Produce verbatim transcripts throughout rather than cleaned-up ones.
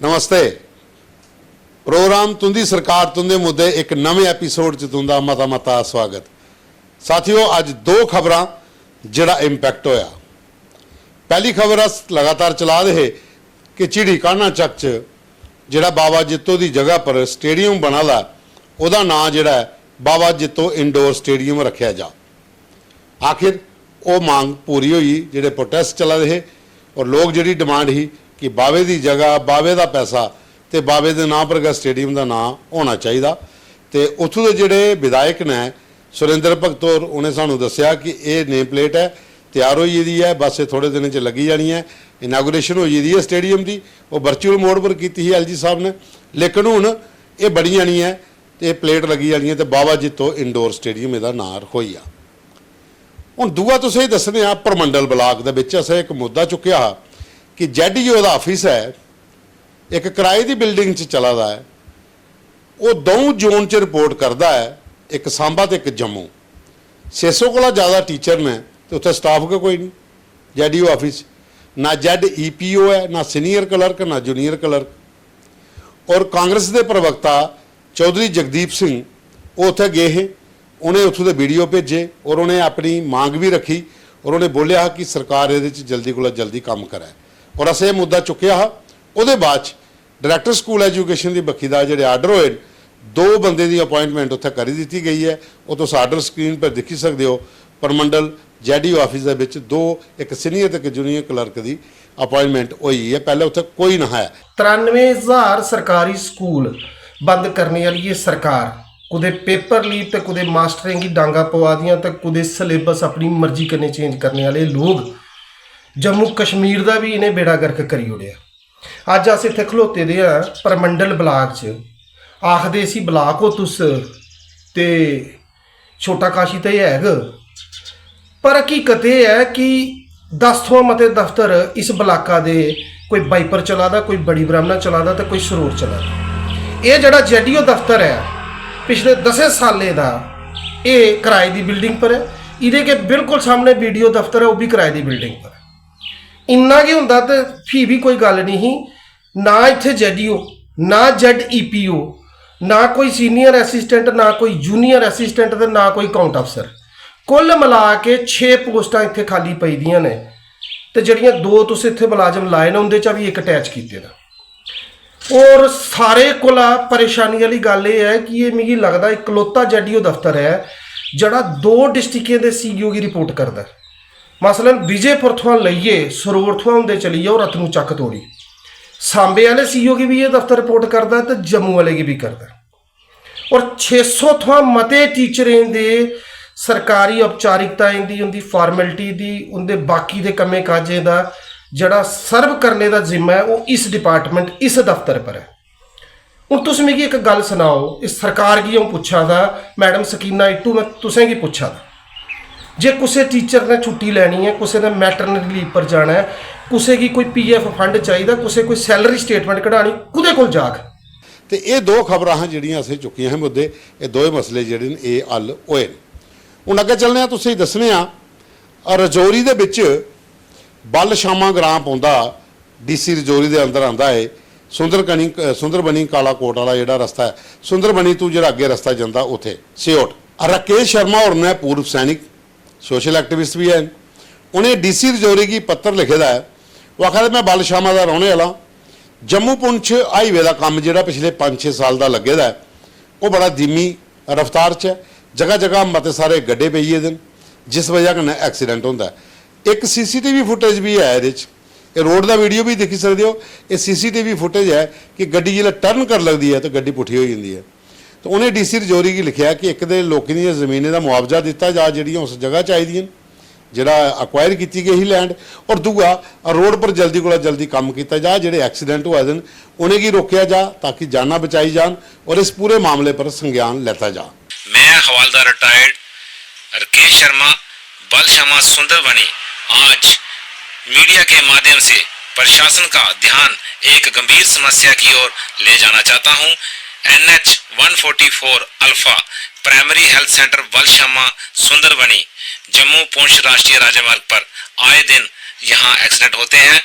नमस्ते। Programme तुंदी सरकार तुंदे मुद्दे इक नमें एपिसोड च तुंदा मता मता स्वागत। साथियो, अज्ज दो खबरां जेह्ड़ा इम्पैक्ट होया। पैह्ली खबर अस लगातार चला दे हे कि झिड़ी कान्हा चक च जेह्ड़ा बाबा जित्तो दी जगह पर स्टेडियम बना दा ऐ, ओह्दा नांऽ जेह्ड़ा ऐ बाबा जित्तो इंडोर स्टेडियम रक्खेआ जा। आखिर ओह् मांग पूरी होई, जेह्ड़े प्रोटेस्ट चला दे हे और लोक जेह्ड़ी डिमांड ही कि बावे दी जगह, बावे दा पैसा ते बावे दे नांऽ पर गै स्टेडियम दा नांऽ होना चाहिदा। ते उत्थूं दे जेह्ड़े विधायक न सुरेंद्र भगत होर, उ'नें सानूं दस्सेआ कि एह् नेम प्लेट ऐ, त्यार होई गेदी ऐ, बस एह् थोह्ड़े दिनें च लग्गी जानी ऐ। इनागुरेशन होई गेदी ऐ स्टेडियम दी, ओह् वर्चुअल मोड पर कीती ही एलजी साहब ने, लेकिन हून एह् बनी जानी ऐ ते एह् प्लेट लग्गी जानी ऐ ते बावा जित्तो इंडोर स्टेडियम एह्दा नांऽ रखोई जा। हून दूआ तुसेंगी दस्सने आं, परमंडल ब्लाक दे बिच असें इक मुद्दा चुक्केआ हा कि जेडीओ दा आफिस ऐ, इक किराए दी बिल्डिंग च चला दा ऐ, ओह् द'ऊं जोन च रिपोर्ट करदा ऐ, इक सांबा ते इक जम्मू। छे सौ कोला ज्यादा टीचर न ते उत्थै स्टाफ गै कोई निं। जेडीओ आफिस ना जेड ईपीओ ऐ, ना सीनियर क्लर्क, ना जूनियर क्लर्क। और कांग्रेस दे प्रवक्ता चौधरी जगदीप सिंह ओह् उत्थै गे हे, उ'नें उत्थूं दे वीडियो भेजे और उ'नें अपनी मांग बी रक्खी और उ'नें बोलेआ हा कि सरकार एह्दे च जल्दी कोला जल्दी कम्म करै। और असें एह् मुद्दा चुक्केआ हा। ओह्दे बाद च डायरैक्टर स्कूल एजुकेशन दी बक्खी दा जेह्ड़े आर्डर होए न, दो बंदे दी अपॉइंटमेंट उत्थै करी दित्ती गई ऐ। ओह् तुस आर्डर स्क्रीन पर दिक्खी सकदे ओ। परमंडल जेडीओ आफिस दे बिच दो, इक सीनियर ते इक जूनियर क्लर्क दी अपॉइंटमेंट होई ऐ। पैह्लें उत्थै कोई नेहा ऐ। त्रानुए ज्हार सरकारी स्कूल बंद करने आह्ली एह् सरकार कुतै पेपर लीक ते कुतै मास्टरें गी डांगा पवा दियां ते कुतै सलेबस अपनी मर्जी कन्नै चेंज करने आह्ले लोक जम्मू कश्मीर दा बी इ'नें बेड़ा गर्क करी ओड़ेआ। अज्ज अस इत्थै खलोते दे आं परमंडल ब्लाक च, आखदे इसी ब्लाक ओ तुस ते छोटा काशी ते है गै, पर हकीकत एह् ऐ कि दस थमां मते दफ्तर इस ब्लाका दे, कोई बाइपर चला दा, कोई बड़ी ब्राह्मणा चला दा ते कोई सरोर चला दा। एह् जेह्ड़ा जेडीओ दफ्तर ऐ, पिछले दसें सालें दा एह् कराए दी बिल्डिंग पर ऐ। एह्दे गै बिल्कुल सामनै बीडीओ दफ्तर ऐ, ओह् बी कराए दी बिल्डिंग पर ऐ। इन्ना गै होंदा ते फ्ही बी कोई गल्ल निं ही। ना इत्थै जेडीओ, ना जेड ईपीओ, ना कोई सीनियर असिस्टेंट, ना कोई जूनियर असिस्टेंट ते ना कोई अकाउंट अफसर। कुल मला के छे पोस्टां इत्थै खाली पेई दियां न ते जेह्ड़ियां दो तुस इत्थै मलाजम लाए न उं'दे चा बी इक अटैच कीते दा। और सारे कोला परेशानी आह्ली गल्ल एह् ऐ कि एह् मिगी लगदा इकलौता जेडीओ दफ्तर ऐ जेह्ड़ा दो डिस्ट्रिक्टें दे सीईओ गी रिपोर्ट करदा ऐ। मसलन विजयपुर थमां लेइयै सरोर थमां होंदे चली जाओ रतनू चक्क तोड़ी, सांबे आह्ले सीईओ गी बी एह् दफ्तर रिपोर्ट करदा ते जम्मू आह्ले गी बी करदा। और छे सौ थमां मते टीचरें दे सरकारी औपचारिकताएं दी, उं'दी फार्मेलिटी दी, उं'दे बाकी दे कम्में काजें दा जेह्ड़ा सर्व करने दा जिम्मा ऐ ओह् इस डिपार्टमेंट, इस दफ्तर पर ऐ। हून तुस मिगी इक गल्ल सनाओ, इस सरकार गी अ'ऊं पुच्छा दा, मैडम सकीना इट्टू, में तुसें गी पुच्छा दा, जे कुसै टीचर ने छुट्टी लैनी ऐ, कुसै ने मैटरनिटी लीव पर जाना ऐ, कुसै गी कोई पीएफ फंड चाहिदा, कुसै कोई सैलरी स्टेटमेंट कढानी, कु'दे कोल जाग? ते एह् दो खबरां हां जेह्ड़ियां असें चुक्कियां हियां मुद्दे, एह् दोए मसले जेह्ड़े न एह् हल होए न। हून अग्गें चलने आं, तुसेंगी दस्सने आं रजौरी दे बिच बल शामा ग्रां पौंदा, डीसी रजौरी दे अंदर आंदा ऐ, सुंदरकनी सुंदरबनी कालाकोट आह्ला जेह्ड़ा रस्ता ऐ, सुंदरबनी तू जेह्ड़ा अग्गें रस्ता जंदा उत्थै सियोट। राकेश शर्मा होर न पूर्व सैनिक, सोशल एक्टिविस्ट बी हैन। उ'नें डीसी रजौरी गी पत्र लिखे दा ऐ। ओह् आखा दे, में बल शामा दा रौह्ने आह्ला। जम्मू पुंछ हाईवे दा कम्म जेह्ड़ा पिछले पंज छे साल दा लग्गे दा ऐ, ओह् बड़ा धीमी रफ्तार च ऐ। जगह जगह मते सारे गड्ढे पेई गेदे न, जिस वजह कन्नै एक्सीडेंट होंदा ऐ। इक सीसीटीवी फुटेज बी ऐ एह्दे च, एह् रोड दा वीडियो बी दिक्खी सकदे ओ। एह् सीसीटीवी फुटेज ऐ कि गड्डी जिसलै टर्न कर लगदी ऐ ते गड्डी पुट्ठी होई जंदी ऐ। ते उ'नें डीसी रजौरी गी लिखेआ कि इक ते लोकें दियें जमीनें दा मुआवजा दित्ता जा जेह्ड़ियां उस जगह च आई दियां न, जेह्ड़ा अक्वायर कीती गेई ही लैंड, और दूआ रोड पर जल्दी कोला जल्दी कम्म कीता जा, जेह्ड़े एक्सीडेंट होआ दे न उ'नेंगी रोकेआ जा ताकि जानां बचाई जान और इस पूरे मामले पर संज्ञान लैता जा। मैं हवलदार रिटायर्ड राकेश शर्मा बलशामा सुंदरबनी आज मीडिया के माध्यम से प्रशासन का ध्यान एक गंभीर समस्या की ओर ले जाना चाहता हूं। NH one forty four alpha primary health centre Balshama Sundarbani Jammu Poonch राष्ट्रीय राजमार्ग पर आए दिन यहां एक्सीडेंट होते हैं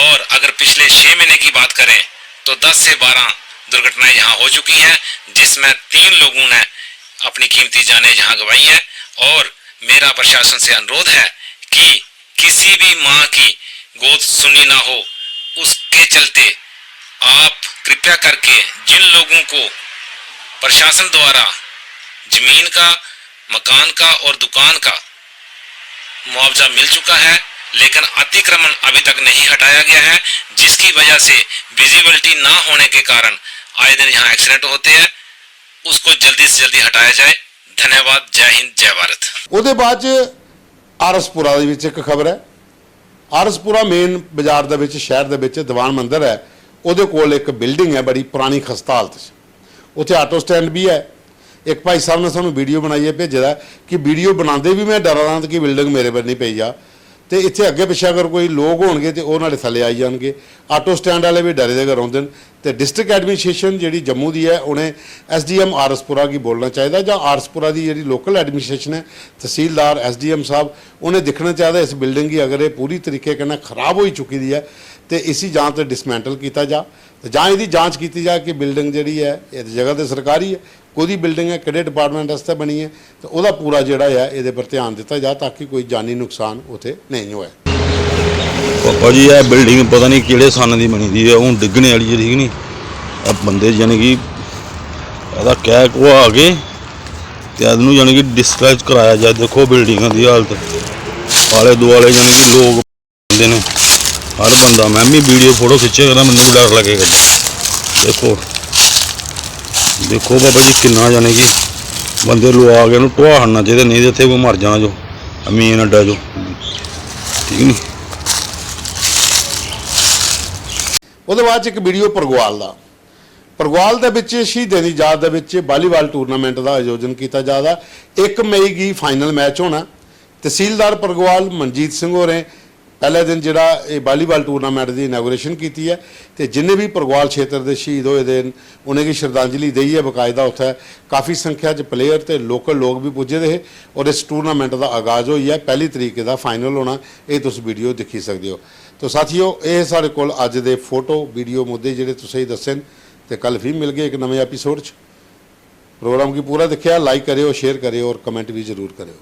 और अगर पिछले छह महीने की बात करें तो दस से बारह दुर्घटनाएं यहाँ हो चुकी हैं, जिसमें तीन लोगों ने अपनी कीमती जानें यहाँ गंवाई हैं। और मेरा प्रशासन से अनुरोध है कि किसी भी माँ की गोद सुन्नी ना हो, उसके चलते आप कृपया करके जिन लोगों को प्रशासन द्वारा जमीन का, मकान का और दुकान का मुआवजा मिल चुका है, लेकिन अतिक्रमण अभी तक नहीं हटाया गया है, जिसकी वजह से विजिबिलिटी ना होने के कारण आए दिन यहाँ एक्सीडेंट होते हैं। उसको जल्दी से जल्दी हटाया जाए। धन्यवाद। जय हिंद, जय भारत। ਉਹਦੇ ਬਾਅਦ ਚ ਆਰਐਸਪੁਰਾ ਦੇ ਵਿੱਚ ਇੱਕ ਖਬਰ ਹੈ। ਆਰਐਸਪੁਰਾ ਮੇਨ ਬਾਜ਼ਾਰ ਦੇ ਵਿੱਚ, ਸ਼ਹਿਰ ਦੇ ਵਿੱਚ, ਦੀਵਾਨ ਮੰਦਿਰ ਹੈ, ਉਹਦੇ ਕੋਲ ਇੱਕ ਬਿਲਡਿੰਗ ਹੈ ਬੜੀ ਪੁਰਾਣੀ, ਖਸਤਾ ਹਾਲਤ 'ਚ। ਉੱਥੇ ਆਟੋ ਸਟੈਂਡ ਵੀ ਹੈ। ਇੱਕ ਭਾਈ ਸਾਹਿਬ ਨੇ ਸਾਨੂੰ ਵੀਡੀਓ ਬਣਾਈ ਹੈ, ਭੇਜਿਆ ਕਿ ਵੀਡੀਓ ਬਣਾਉਂਦੇ ਵੀ ਮੈਂ ਡਰਦਾ ਕਿ ਬਿਲਡਿੰਗ ਮੇਰੇ ਪਰ ਨਹੀਂ ਪਈ ਆ। ਤੇ ਇੱਥੇ ਅੱਗੇ ਪਿੱਛੇ ਅਗਰ ਕੋਈ ਲੋਕ ਹੋਣਗੇ ਤੇ ਉਹ ਨਾਲੇ ਥੱਲੇ ਆਈ ਜਾਣਗੇ। ਆਟੋ ਸਟੈਂਡ ਵਾਲੇ ਵੀ ਡਰੇ ਦੇ ਘਰ ਆਉਂਦੇ ਨੇ। ਤੇ ਡਿਸਟ੍ਰਿਕਟ ਐਡਮਿਨਿਸਟ੍ਰੇਸ਼ਨ ਜਿਹੜੀ ਜੰਮੂ ਦੀ ਹੈ, ਉਹਨੇ ਐਸਡੀਐਮ ਆਰਐਸਪੁਰਾ ਕੀ ਬੋਲਣਾ ਚਾਹੀਦਾ, ਜਾਂ ਆਰਐਸਪੁਰਾ ਦੀ ਜਿਹੜੀ ਲੋਕਲ ਐਡਮਿਨਿਸਟ੍ਰੇਸ਼ਨ ਹੈ, ਤਹਿਸੀਲਦਾਰ, ਐਸਡੀਐਮ ਸਾਹਿਬ, ਉਹਨੇ ਦੇਖਣਾ ਚਾਹੀਦਾ ਇਸ ਬਿਲਡਿੰਗ ਦੀ, ਅਗਰ ਇਹ ਪੂਰੀ ਤਰੀਕੇ ਨਾਲ ਖਰਾਬ ਹੋਈ ਚੁੱਕੀ ਦੀ ਹੈ, ਤੇ ਇਸੀ ਜਾਂ ਤੇ ਡਿਸਮੈਂਟਲ ਕੀਤਾ ਜਾ, ਤੇ ਜਾਂ ਇਹਦੀ ਜਾਂਚ ਕੀਤੀ ਜਾ ਕਿ ਬਿਲਡਿੰਗ ਜਿਹੜੀ ਹੈ, ਇਹ ਜਗ੍ਹਾ ਤੇ ਸਰਕਾਰੀ ਹੈ, ਉਹਦੀ ਬਿਲਡਿੰਗ ਹੈ, ਕਿਹੜੇ ਡਿਪਾਰਟਮੈਂਟ ਵਾਸਤੇ ਬਣੀ ਹੈ, ਤੇ ਉਹਦਾ ਪੂਰਾ ਜਿਹੜਾ ਹੈ, ਇਹਦੇ ਪਰ ਧਿਆਨ ਦਿੱਤਾ ਜਾ, ਤਾਂ ਕਿ ਕੋਈ ਜਾਨੀ ਨੁਕਸਾਨ ਉੱਥੇ ਨਹੀਂ ਹੋਏ। ਪਾਪਾ ਜੀ, ਇਹ ਬਿਲਡਿੰਗ ਪਤਾ ਨਹੀਂ ਕਿਹੜੇ ਸਨ ਦੀ ਬਣੀ ਦੀ ਹੈ, ਹੁਣ ਡਿੱਗਣੇ ਵਾਲੀ ਹੈ, ਠੀਕ ਨਹੀਂ? ਇਹ ਬੰਦੇ, ਯਾਨੀ ਕਿ ਇਹਦਾ ਕਹਿ ਕੁਆ ਕੇ ਤੇ ਇਹਨੂੰ, ਯਾਨੀ ਕਿ, ਡਿਸਕ੍ਰਾਈਬ ਕਰਾਇਆ ਜਾਏ। ਦੇਖੋ ਬਿਲਡਿੰਗਾਂ ਦੀ ਹਾਲਤ, ਆਲੇ ਦੁਆਲੇ, ਯਾਨੀ ਕਿ, ਲੋਕ ਆਉਂਦੇ ਨੇ। ਹਰ ਬੰਦਾ, ਮੈਂ ਵੀ ਵੀਡੀਓ, ਫੋਟੋ ਖਿੱਚਿਆ ਕਰਾਂ, ਮੈਨੂੰ ਵੀ ਡਰ ਲੱਗੇ ਕਦੀ। ਦੇਖੋ, ਦੇਖੋ ਬਾਬਾ ਜੀ, ਕਿੰਨਾ, ਯਾਨੀ ਕਿ, ਬੰਦੇ ਲੁਆ ਕੇ ਇਹਨੂੰ ਢਵਾ ਹਟਣਾ ਚਾਹੀਦਾ, ਨਹੀਂ ਤੇ ਇੱਥੇ ਕੋਈ ਮਰ ਜਾਣਾ ਜੋ, ਮੇਨ ਅੱਡਾ ਜੋ, ਠੀਕ ਨਹੀਂ? ਉਹਦੇ ਬਾਅਦ ਚ ਇੱਕ ਵੀਡੀਓ ਪਰਗਵਾਲ ਦਾ। ਪਰਗਵਾਲ ਦੇ ਵਿੱਚ ਸ਼ਹੀਦਾਂ ਦੀ ਯਾਦ ਦੇ ਵਿੱਚ ਵਾਲੀਬਾਲ ਟੂਰਨਾਮੈਂਟ ਦਾ ਆਯੋਜਨ ਕੀਤਾ ਜਾਦਾ। ਇੱਕ ਮਈ ਦੀ ਫਾਈਨਲ ਮੈਚ ਹੋਣਾ। ਤਹਿਸੀਲਦਾਰ ਪਰਗਵਾਲ ਮਨਜੀਤ ਸਿੰਘ ਹੋਰੇ ਪਹਿਲੇ ਦਿਨ ਜਿਹੜਾ ਇਹ ਵਾਲੀਬਾਲ ਟੂਰਨਾਮੈਂਟ ਦੀ ਇਨੌਗੂਰੇਸ਼ਨ ਕੀਤੀ ਹੈ, ਤੇ ਜਿੰਨੇ ਵੀ ਪਰਗਵਾਲ ਖੇਤਰ ਦੇ ਸ਼ਹੀਦ ਹੋਏ ਦੇ ਨੇ, ਉਹਨਾਂ ਦੀ ਸ਼ਰਧਾਂਜਲੀ ਦੇਈ ਹੈ। ਬਕਾਇਦਾ ਉੱਥੇ ਕਾਫੀ ਸੰਖਿਆ 'ਚ ਪਲੇਅਰ ਤੇ ਲੋਕਲ ਲੋਕ ਵੀ ਪੁੱਜੇ ਦੇ ਹੈ, ਔਰ ਇਸ ਟੂਰਨਾਮੈਂਟ ਦਾ ਆਗਾਜ਼ ਹੋਈ ਹੈ। ਪਹਿਲੀ ਤਰੀਕ ਦਾ ਫਾਈਨਲ ਹੋਣਾ, ਇਹ ਤੁਸੀਂ ਵੀਡੀਓ ਦੇਖੀ ਸਕਦੇ ਹੋ। ਤੋ ਸਾਥੀਓ, ਇਹ ਸਾਡੇ ਕੋਲ ਅੱਜ ਦੇ ਫੋਟੋ, ਵੀਡੀਓ, ਮੁੱਦੇ ਜਿਹੜੇ ਤੁਸੀਂ ਦੱਸੇ ਨੇ। ਤੇ ਕੱਲ ਫਿਰ ਮਿਲ ਗਏ ਇੱਕ ਨਵੇਂ ਐਪੀਸੋਡ 'ਚ। ਪ੍ਰੋਗਰਾਮ ਕੀ ਪੂਰਾ ਦੇਖਿਆ, ਲਾਈਕ ਕਰਿਓ, ਸ਼ੇਅਰ ਕਰਿਓ ਔਰ ਕਮੈਂਟ ਵੀ ਜ਼ਰੂਰ ਕਰਿਓ।